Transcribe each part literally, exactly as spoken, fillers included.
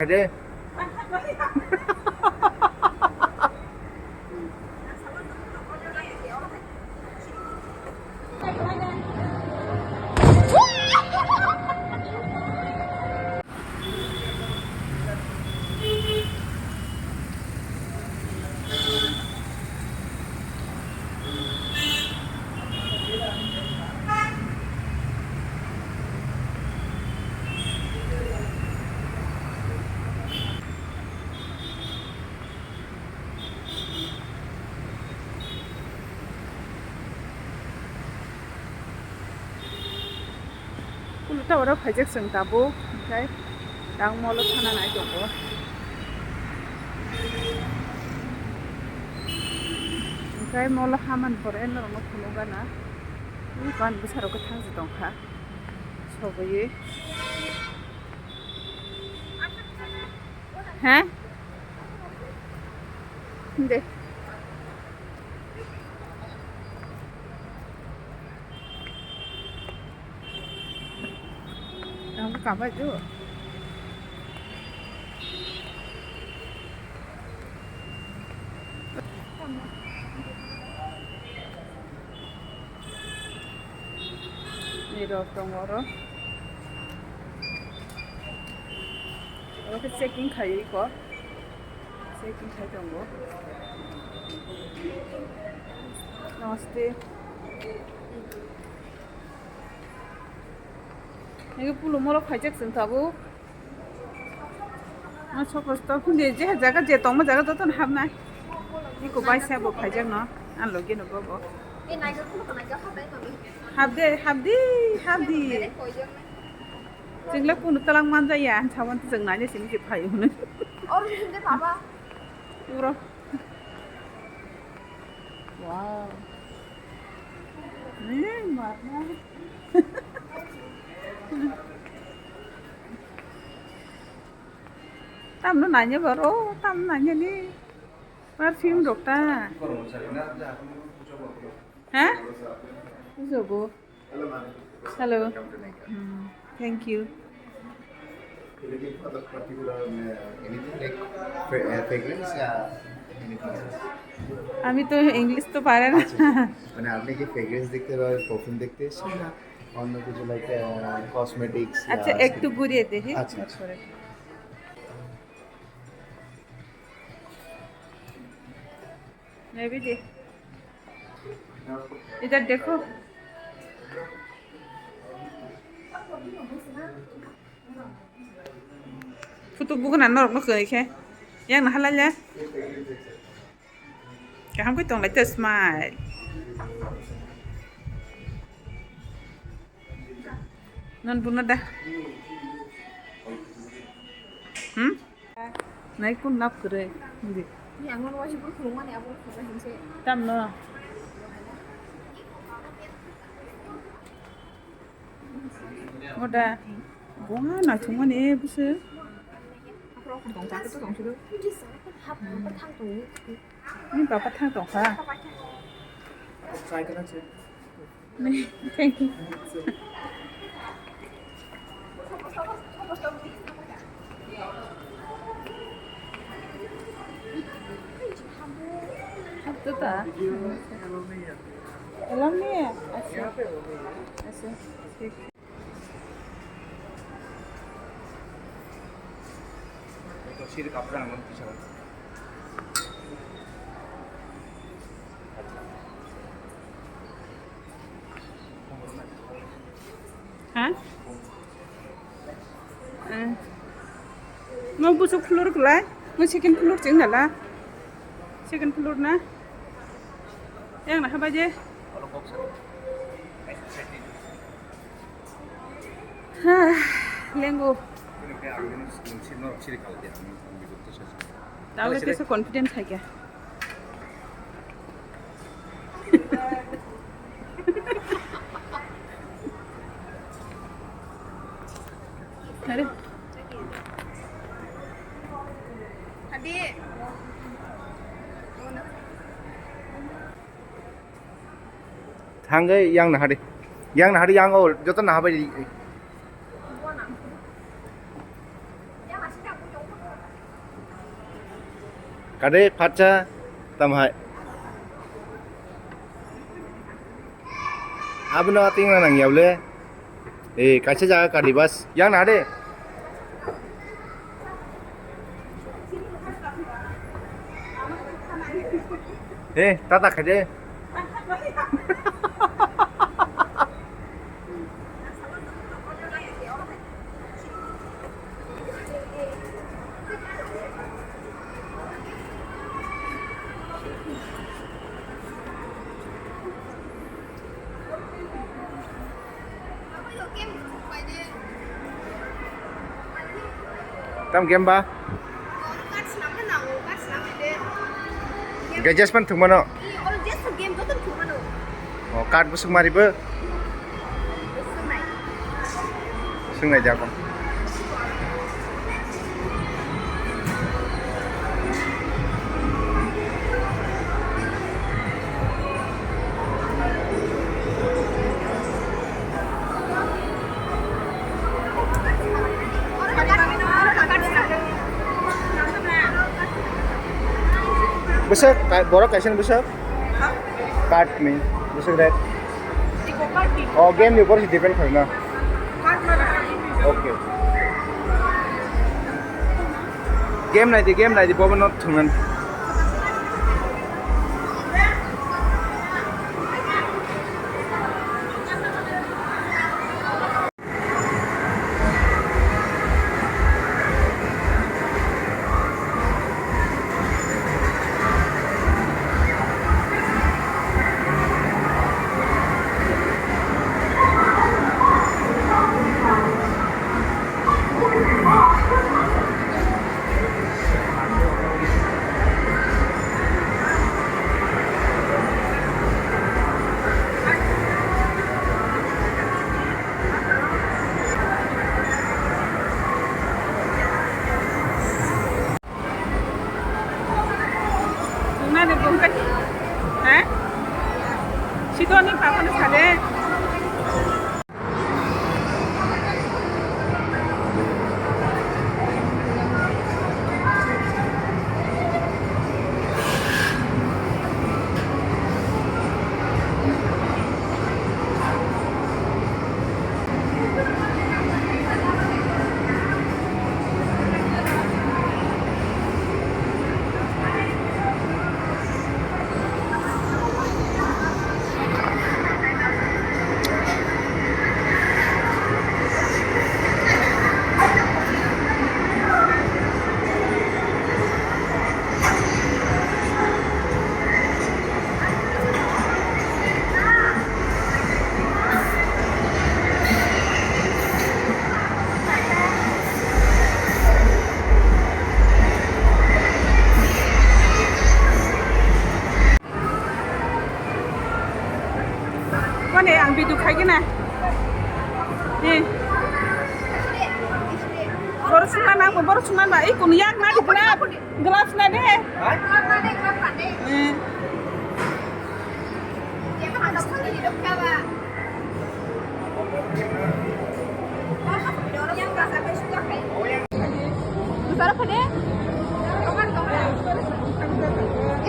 Ade. Ulo ta oro phaijak chwng tabuk, hwnkhe tang molo thana nai tongo. Hwnkhe molo haman pore norokno phunukgana. Ban bwsarok khe thangsi tongkha. Soboye. Ha? De. Ang kabai do. Ni rok tongo oro. Oro khe checking khaiwi kho. Checking khai tongo. Namaste. Ege pulo molo phaijak chwng tabuk. Ma sokos to phunde je jaga je tongma jaga joto no hapnai. Iko bai sa bo phaijak no. An logi no bobo. Hapde, hapdi, hapdi. Chwngla kunu talang manjaya, an sabon to chwng naina sini je phai hwnwi. Oro hindi baba. Uro. Wow. Eh, marna. Tamno nanya baro, tam nanya ni. Perfume rok ta. Ha? Bujogo. Hello, ma'am. Hello. Welcome to Nykaa. Hmm. Thank you. You're looking for the particular, uh, anything like fra-, uh, fragrance or anything else? আমি তো ইংলিশ তো পারে না। আচ্ছা, আচ্ছা। মানে আপনি কি ফ্রেগ্রেন্স দেখতে বা পারফিউম দেখতে এসেছেন না অন্য কিছু লাইক, আহ, কসমেটিক্স? আচ্ছা, একটু ঘুরিয়ে দেখি। আচ্ছা, আচ্ছা। তারপরে। Maybe de. Idhar dekho. Photo bugan norok no kwrwi khe. Yang no halai le. Kaham khe tong lai te smile. Non buno da. Hmm? Nai kun lap kwrwi. Hindi. Ni ang non wajib kun khulung mani abo khulung hinse. Tam no. Oda. Bonga na thung mani busu. Ni baba thang tong kha. Thank you. Hapto ta? Elom ni? Acha. Acha. Thik. Ha? Eh. Mo busuk floor kulai. Mo second floor cheng dala. Second floor na. Yang na haba je. Ha, lengo. Tahu itu so confident hai kya? Are. Hadi. Thangwi yang nahadi. Yang nahadi yang o joto nahabai. Kade phatsa tam hai. Abono tingna nang ya bole. Eh, kaisa jaga kadi bas. Yang na de. Eh, tata kade. Tam game ba? Gadgets pan thwngmano? O, card bwswk maribo? Swngnai jago. Bwswk, ka-, borok kaisa ni bwswk? Card ni bwswk red. O game ni upor se depend khaina. Okay. Game nai di, game nai di, bobo not thungan. Nani bungkai, ha? Sidoni papa na sale. Kone ang video khai gina. Eh. Borok sungma nang, borok sungma ba. Eh, kunu yak na di pura. Gloves na de. Eh.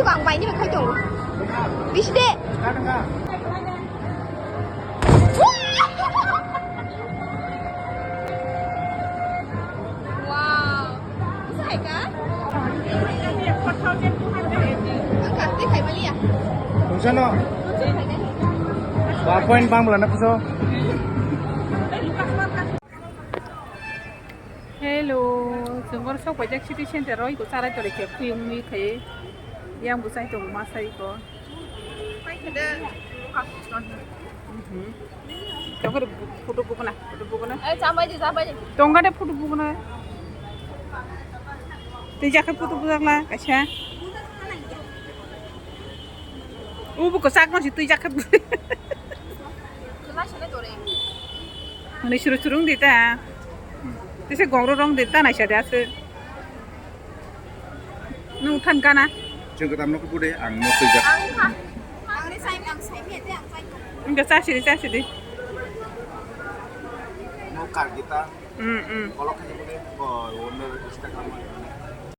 Ibo ang baini bai khai tongo. Bisi de. Wow. Bisi hai ka? Ang kasti khai bali ya. Tungsano. Ba point bang bela na puso. Hello, chwng oro sok paijak city center o, iko charai torai khe khuyung mi khai. Yang bwsai tongo masa iko. Mhm. Tongkhe photo bukna, photo bukna. Eh, chambai di, chambai di. Tongkhe photo bukna. Twi jakhe photo bujakla, kaisa. Ubu kwchak no si twi jakhe. Hwnwi suru suru wng di ta. Tisa gogro rong di ta naisa de aswk. Nwng than gana. Chwng kwtam no kubu de ang no twijak. Ang ha. Ang re sai, ang sai phe de, ang sai. Wngkha cha sidi, cha sidi. No kar gita. Mm, mm. Kolok khaje bole, oh, ono Instagram.